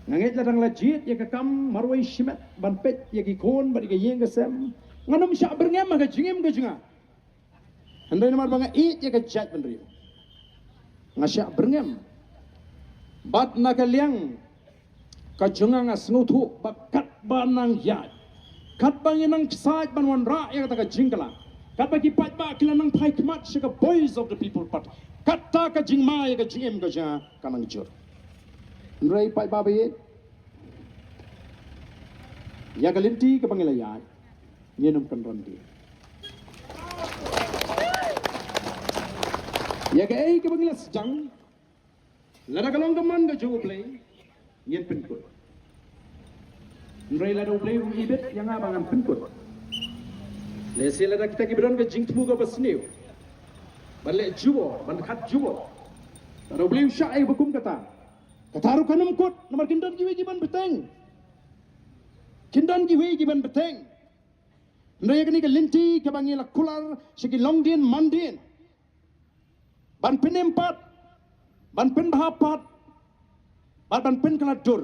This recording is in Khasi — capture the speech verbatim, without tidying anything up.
Nga ngeit la dang la jied ïa ka kam marwei shimet ban peit ïa ki khun bad ïa ka ïing ka sem. Ngan ym shah byrngem ha ka jingim ka jong nga. Hynrei namar ba nga ïeit ïa ka jaitbynriew, nga shah byrngem. Bad na ka liang ka jong nga, nga sngewthuh ba katba nang ïaid, katba ngi nang ksaid ban wanrah ïa kata ka jingkylla, katba ki paidbah ki la nang phai khmat sha ka Voice of the People Party, kata ka jingma ïa ka jingim ka jong nga ka nang jur. Hynrei paidbah ba ïeit, ïa ka lynti kaba ngi la ïaid, ngin ym kynran de. Ïa kaei kaba ngi la sdang, lada ka long ka mon ka jong U Blei, ngin pynkut. Hynrei lada U Blei um ibit ïa nga ba ngan pynkut, lehse lada kita kiba don ka jingthmu kaba sniew ban leh jubor, ban khat jubor, lada U Blei u shah ïa ba kum kata, kata ruh kan ym kut, namar kin don kiwei kiban bteng. Kin don kiwei kiban bteng. Hynrei ïa kane ka lynti kaba ngi la kular sha ki longdien mandien, ban pynim pat, ban pynbha pat, bad ban pynkylla dur,